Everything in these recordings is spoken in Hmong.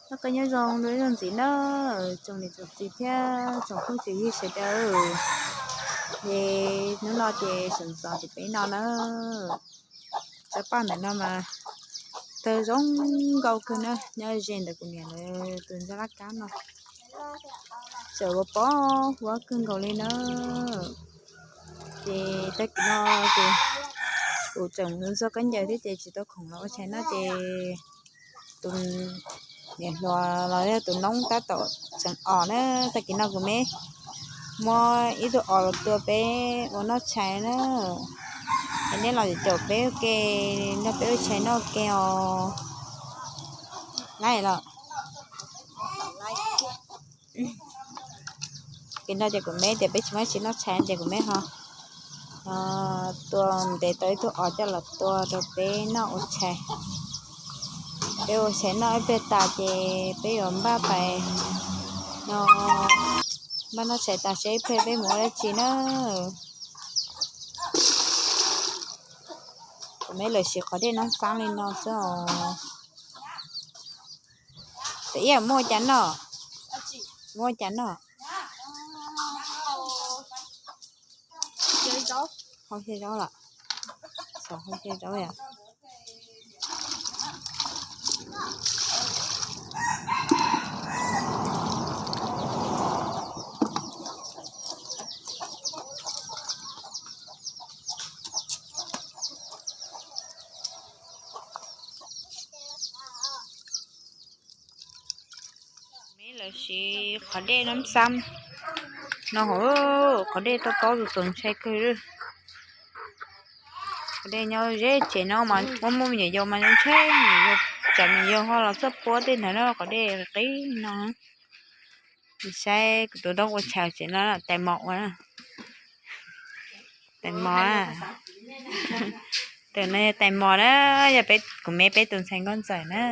Noj qab nyob zoo rau ib zaug ntxiv na, tsoom niam tsoom txiv thiab tsoom phooj tsoom ywg sawv daws. Ces hnub no ces sawv ntxov ces peb no na, tsob paj ntawm no mas tawg zoo nkauj kawg na, nyob ze ntawm kuv niam lawv tus ntsa laj kab no, tseem ua pob huab kawg nkaus li na. Ces tag kis no ces kuv tseem ntxuag khaub ncaws thiab ces tsis tau khoom los ua tshais noj ces tus niam hluas los yog tus noob tab tom tseem os na. Tag kis no kuv me muab ib tug os los tua peb ua noj tshais na. Es nej los caum peb ua ke, nrog peb ua tshais noj ua ke os. Laij los. Kis no ces kuv me tias peb tsis muaj tshais noj tshais ces kuv me ho tua ntes tau ib tug os coj los tua rau peb noj ua tshais. Peb ua tshais noj ib pliag tas ces peb yuav npaj pais no, npaj noj tshais tas seb ib pliag peb mus ua dab tsi na. Kuv me lawv siv qhov dej nab xaab li no xwb os. Tam ib muaj cas noj, muaj cas noj. Hau xya zaub lawm, hau xya zaub yom. Me lawv siv qhov dej nab xaab no hauv, qhov dej tob tob tus txaus ntshai kawg. Qhov dej nyob ze tsev no mas muaj muaj me nyuam yaus mas ntshai, me nyuam yaus tsam me nyuam yaus ho los txawj puab tej ntawd na, qhov dej qis no. Saib kuv tus nraug ua tshais tsev no, tais mos ua, tais mos, tus no yog tais mos na, yog peb, kuv me peb tus ntxhais nkauj ntxawm na.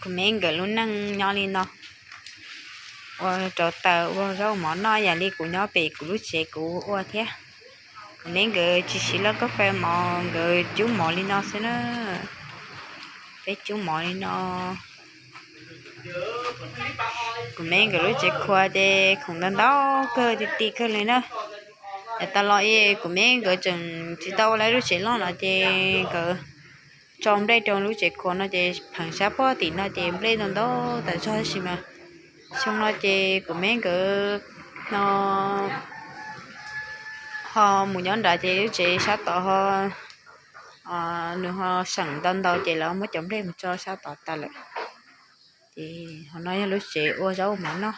Kuv me nkawd lub neej nyob li no, ua rauv taws ua zaub mov noj yam li kuv nyob pem kuv lub tsev kuv ua thiab. Kuv me nkawd tsis siv laj kab fes mov, nkawd cub mov li no xwb na. Peb cub mov li no. Kuv me nkawd lub tsev khuav ces khoom ntau ntau kawg ti ti kawg li na. Yav tas los kuv me nkawd tseem tsis tau ua lawv lub tsev loj no ces nkawd tso nplej rau lub tsev khuav no ces pheev sab pob tim no ces nplej ntau ntau tas zog tab sis mas xyoo no ces kuv me nkawd no ho mus nyob nrad ces lub tsev sab tod ho nws ho seem ntau ntau ces lawv muab cov nplej mus tso sab tod tas lawm. Ces ho no yog lub tsev ua zaub mov noj.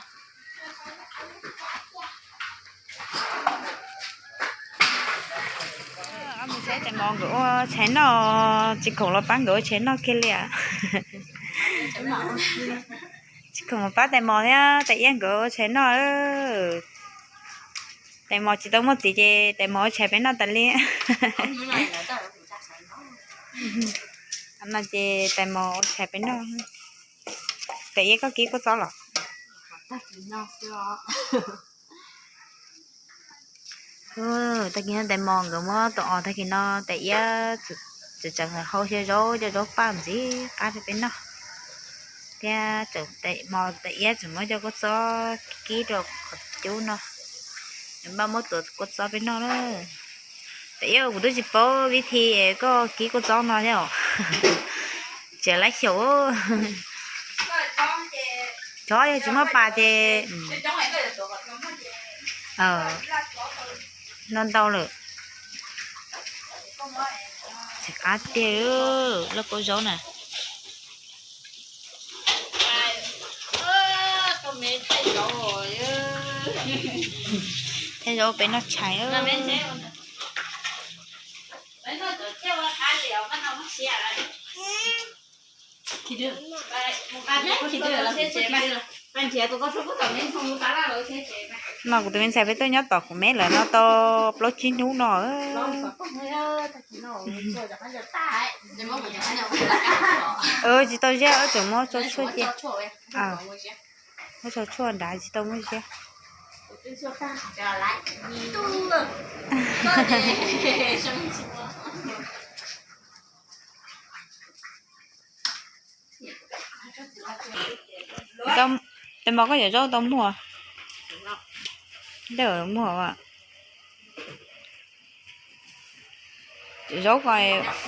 Mus saib tais mos nkawd ua tshais noj, tsis khoom los pab nkawd ua tshais noj kiag li. Tsis khoom los pab tais mos thiab tais iab nkawd ua tshais noj. Tais mos tsis tau muaj txiv ces tais mos ua tshais peb noj tas li. No ces tais mos ua tshais peb noj. Tais iab koj kib kua txob los? Tag kis no tais mos nkawd muab tus os tag kis no tais iab tseem tseem hau xya zaub coj zaub paj ntxiv qab rau peb noj. Thiab tais mos tais iab tseem muab cov kua txob kib rau qhov cub no. Npaj muab tuav kua txob peb noj na. Tais iab kuv twb tsis paub vib thi koj kib kua txob no thiab os. Tseem lab xyaum. Cov yog tsis muaj pas ces no ntau lawm. Tsis qab tiag, loj kua zaub na. Thaij zaub peb noj tshais. No kuv tus me ntxhais peb tuaj nyob tom kuv me lawm no tau plaub tsib hnub no. Tsis tau ziab, tseem muab tso tshuaj cia. Muab tso tshuaj nrad tsis tau muab ziab. Tes mas koj cov zaub tau muag, ntej muag, zaub ko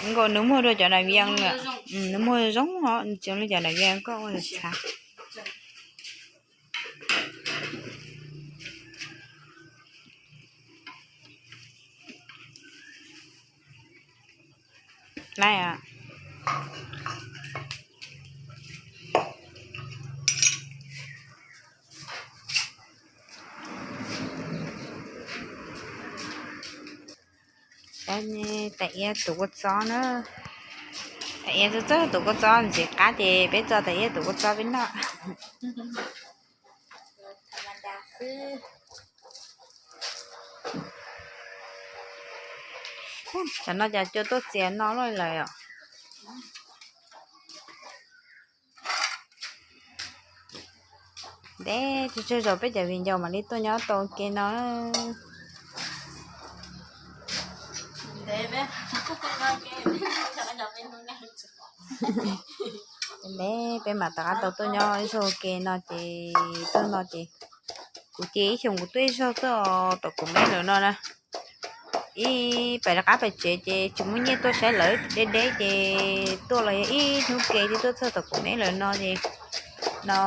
nkaus nws muag dua cov nas vias, nws muag zoo os, tsis li cov nas vias koj ua txhav. Laiv, tais iab tuav kua txob na. Tais iab txawj tuav kua txob ntxiv qab ces peb tso tais iab tuav kua txob peb noj. Tam no cas cua tuaj txias no loj lawm os. Ntev tsawg tsawg zaus peb cov viv ncaus mam li tuaj nyob tau ke no. Ntev peb mam rov qab tau tuaj nyob ib zaug ke no ces tuaj no ces kuv ces ib xyoos kuv tuaj ib zaug tuaj tom kuv meb lawm no na. Ib pais rov qab pais tsev ces tsis muaj nyiaj tuaj saib lawv, deb deb ces tuaj los yog ib hnub ke ces tuaj txog tom kuv meb lawm no ces no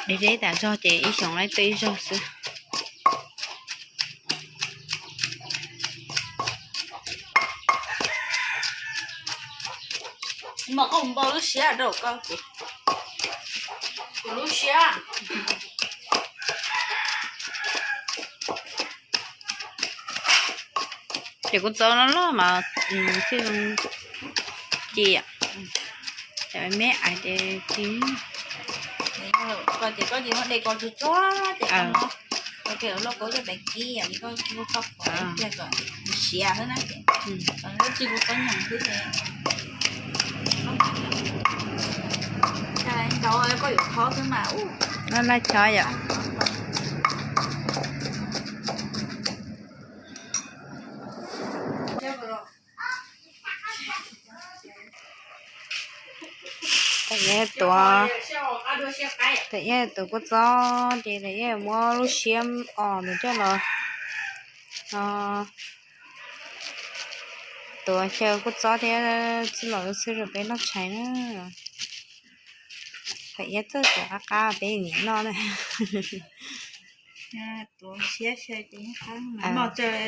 deb deb tas zog ces ib xyoos laib tuaj ib zaug xwb. Mas koj mus npau lub siab rau koj ces kuv lub siab. Ces kuv txob no loj mas thiaj ci, ces me ais ces ci. Koj ces koj ces muab de ko tsuag tsuag ces koj muab, koj lub kaub coj pem kib li koj lub txoj pov tiag kom nws siav xwb na ces lub txij kuv txob nyoos xwb ces. Ntaus koj yuav khob xwb mas. Laj chob yom. Tais iab tuav, tais iab tuav kua txob ces tais iab muab lub siab os nws coj los tuav xyaw kua txob thiab txwj laus xwb rau peb noj tshais na. Tais iab txawj tuav qab qab peb niam noj na. Muab coj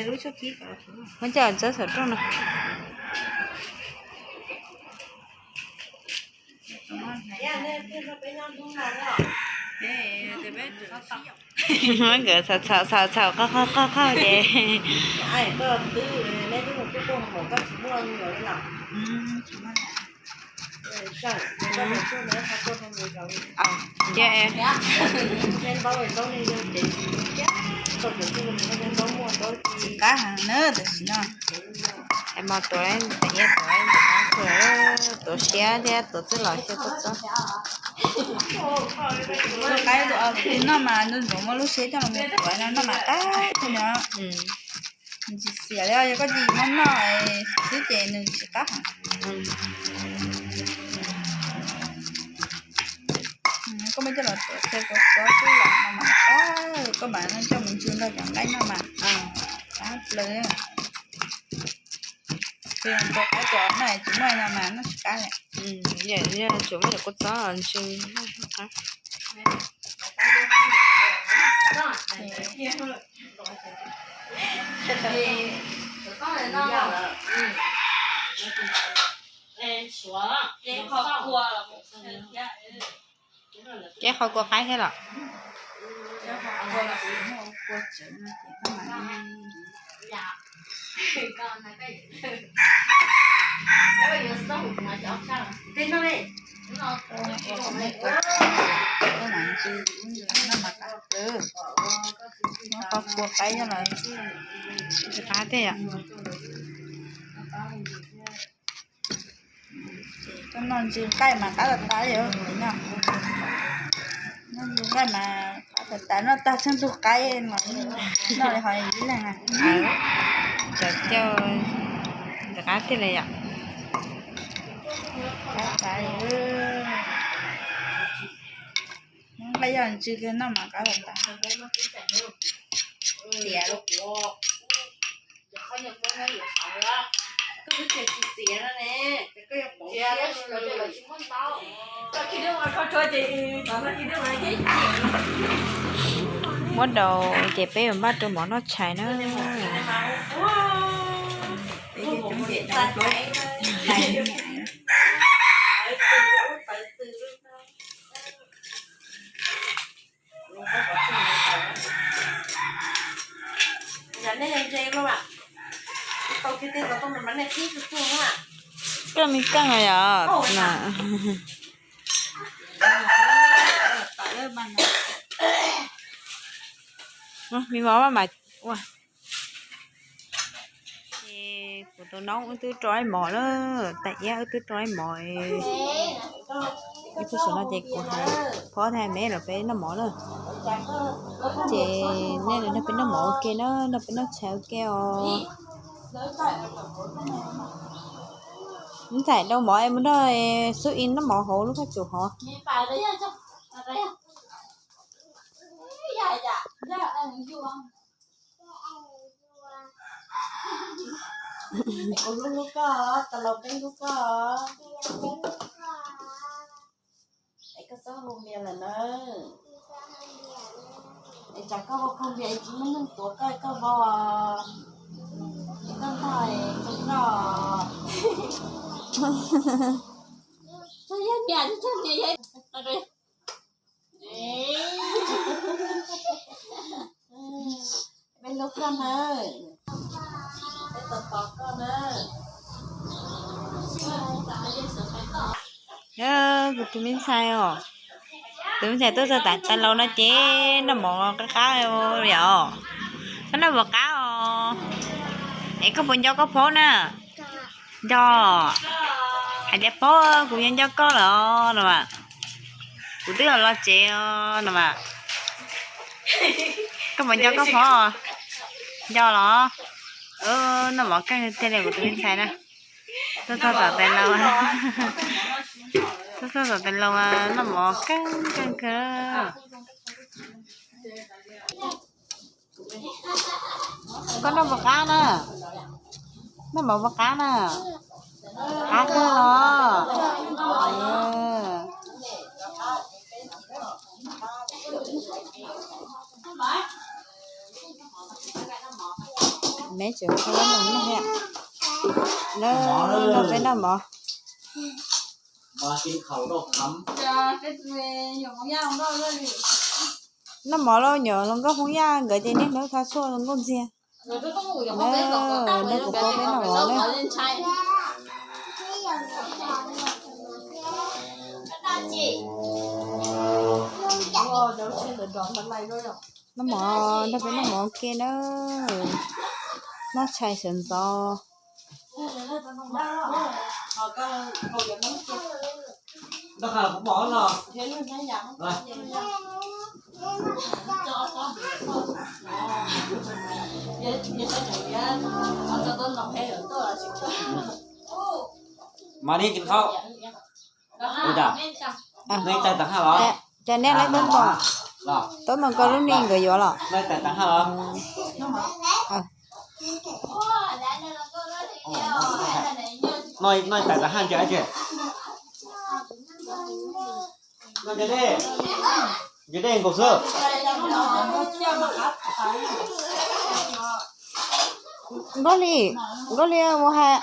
txawb saum rooj no. Muab nkawd txhaum txhaum txhaum txhaum qoj qoj qoj qoj ces. Cia, tsis qab heev na tam sim no. Mos tuav tais iab tuav ntawm no, tuav siab thiab tuav txwj laus xyaw kua txob. Qaib tus noj mas nws ntxuav muaj lub siab coj los mus tuav no noj mas qab kawg no. Tsis xiam li, yog koj tsis muab noj xwb ces nws tsis qab heev. Koj muab coj los tuav xyaw kua txob xwb los no mas qab, koj mam coj mus ntsw nrog cov nqaij noj mas qab plaws. Tus qaib tuav no tsis muaj no mas noj tsis qab li. Tsuas muaj cov kua txob ntsw. Ces qhov kua qaib thiab los? Qhov kua qaib thiab los? Tsis qab tiag yom. Koj noj ntsw nqaij mas qab tas tas li os. Noj ntsw nqaij mas qab tas tas, noj tag tsheej tug qaib mas noj li hov ib leeg na. Cov cauj, nws qab tiag li yom. Qab tas li. Yog ntsw kiag noj mas qab los tas. Tiav. Muab daus ces peb yuav npaj rau mov noj tshais na. Koj me koj yom. Me mov mas ua. Ces kuv tus noob wb twb rau ib mov na, tais iab wb twb rau ib mov. Ib pliag no ces kuv hais phob thiab me los peb noj mov na. Ces nej los nrog peb noj mov ua ke na, nrog peb noj tshais ua ke os. Ntxhais dau mov es mus nrog xub ib noj mov hauv lub qab tsum hov. Kuv hlub hlub koj, tas los peb hlub koj. Es koj txhob hu npias lawm na. Es tsam koj ua koj npias es tsis muaj neeg tuav koj, koj vau, es koj ntog es koj noj. Peb hlub koj na, peb tos tos koj na. Kuv tus me ntxhais os, tus me ntxhais tuaj txog tais laus no ces noj mov qab qab li os. Koj noj mov qab os. Es koj puas nco koj phob na? Nco. Hais tias phob, kuv yuav nco koj lawm no as. Kuv twb los los tsev no as. Koj puas nco koj phob? Nco los. Noj mov keej tiag li kuv tus me ntxhais na. Tuaj txog tom tais laus, tuaj txog tom tais laus mas noj mov keej keej kawg. Koj noj mov qab na, noj mov puas qab na? Qab kawg los. Meb tseem kho noj thiab. Nrog peb noj mov. Noj mov lauj, nyuam hluas nkauj Hmoob Yaj nkawd ces niaj hnub thaj tshuaj hluas nkauj ntxiag. Nrog kuv pab peb noj mov na. Noj mov, nrog peb noj mov ua ke na. Noj tshais sawv ntxov. Mas nej tais tag haj los? Cas nej lawv tub npog, tub npog koj lub neej nkawd yuav los? Noj tais tag haj ntsia. Nce dej nkaus xwb. Nkauj Hli, Nkauj Hli mus hais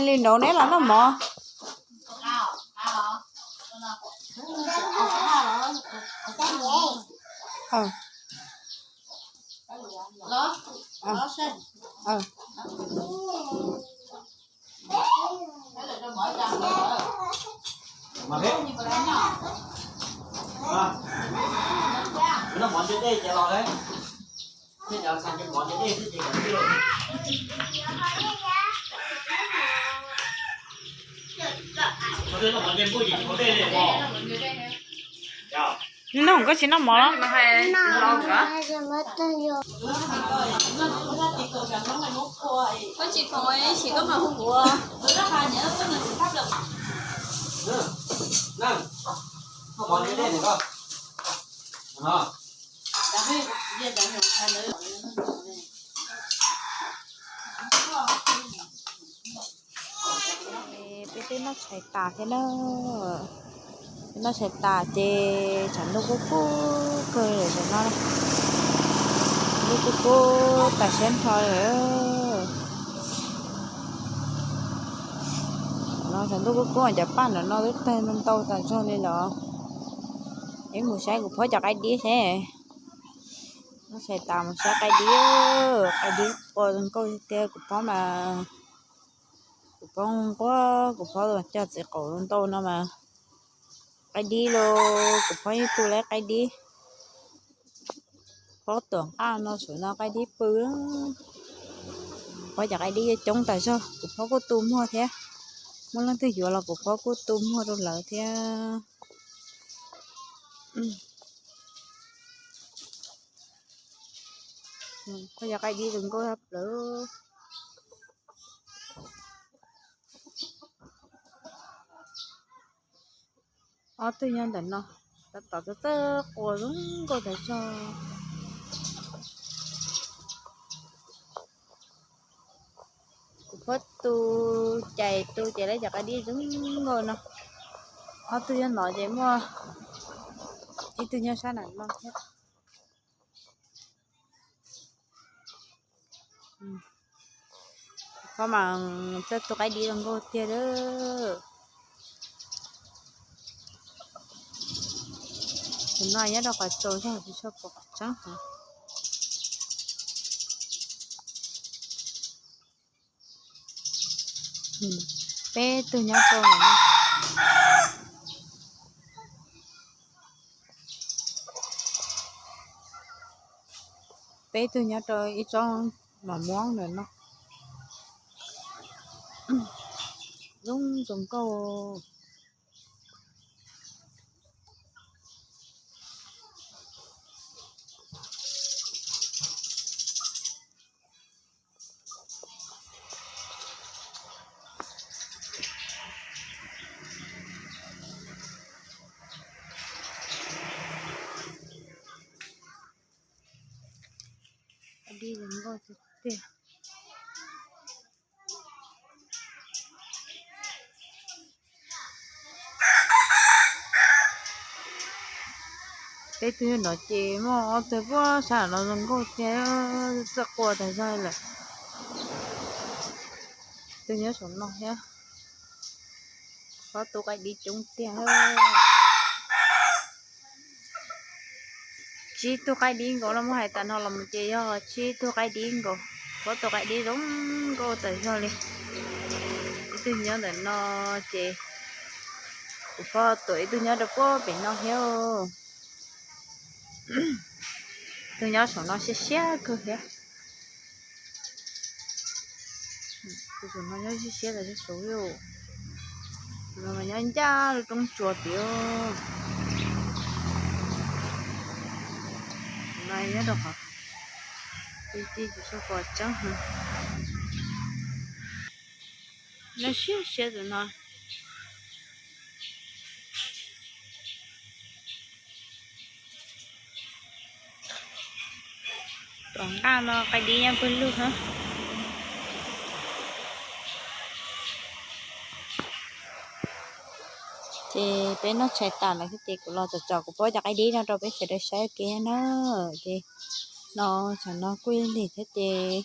li nraud neb los noj mov. Noj, koj tsis noj mov los? Peb twb noj tshais tas thiab na. Peb noj tshais tas ces tshav ntuj kuj kub kawg li no. Ntuj kuj kub tas siab nrho li. No tshav ntuj kuj kub, cov paj ntawm no twb tawg ntau tas zog li los. Peb mus saib kuv phob cov qaib dib seb. Noj tshais tas mus saib qaib dib. Qaib dib qua zoo nkauj tiag. Kuv phob mas, kuv phob nquag, kuv phob cog txiv qaum ntau no mas qaib dib los kuv phob yeej tu lawm qaib dib. Phob tuam nqaj no saum no qaib dib pw. Phob cov qaib dib coob tas zog, kuv phob kuj tu muag thiab. Muaj leej twg yuav los kuv phob kuj tu muag rau lawv thiab. Phob cov qaib dib zoo nkauj tshaj plaws. Ob tug nyob ntawm no, tab tom txawj txawj qua zoo nkauj tas zog. Kuv phob tu cais tu ces lawv cov qaib dib zoo nkauj no. Ob tug nyob no ces muaj ib tug nyob sab nram no thiab. Phob mas txawj tu qaib dib zoo nkauj tiag lawm. Tus no nyob rau qhov tsaus zog tsis tshua pom qhov tseeb heev. Peb tug nyob rau, peb tug nyob rau ib tsob mos muab ntawm no. Zoo zoo nkauj. Dib zoo nkauj tiag tiag. Peb tug nyob no ces muaj ob tug puag sab no zoo nkauj tiag, txawj qua tas zog lawm. Tug nyob saum no thiab. Phob tu qaib dib coob tiag. Tsib tug qaib dib nkaus no, muab hais tas no los mus ces yog tsib tug qaib dib nkaus. Phob tu qaib dib zoo nkauj tas zog li. Ib tug nyob ntawm no ces kuv phob tuam ib tug nyob rau puag pem no thiab. Tus nyob saum no siab siab kawg thiab. Tus saum no nyob siab siab tas zog saud. Tus no mas nyob ncaj lub roob tsua tiag. Tus no nyob rau qhov ti ti tsis tshua pom tseeb heev. Nyob siab siab tus no. Tom nqaj no qaib dib nyob pawg lug hab. Ces peb noj tshais tas lawm thiab ces kuv los tsom tsom kuv pab cov qaib dib no rau peb sawv daws saib ua ke na. Ces no tsam no kuj lig thiab ces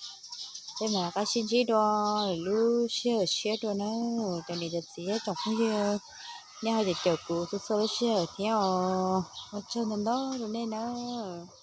peb mam rov qab sib ntsib dua lwm lub sij hawm tshiab dua na. Cov niam cov txiv thiab tsoom phooj ywg, nej ho caum caum kuv txhua txhua lub sij hawm thiab os. Ua tsaug ntau ntau rau nej nawb.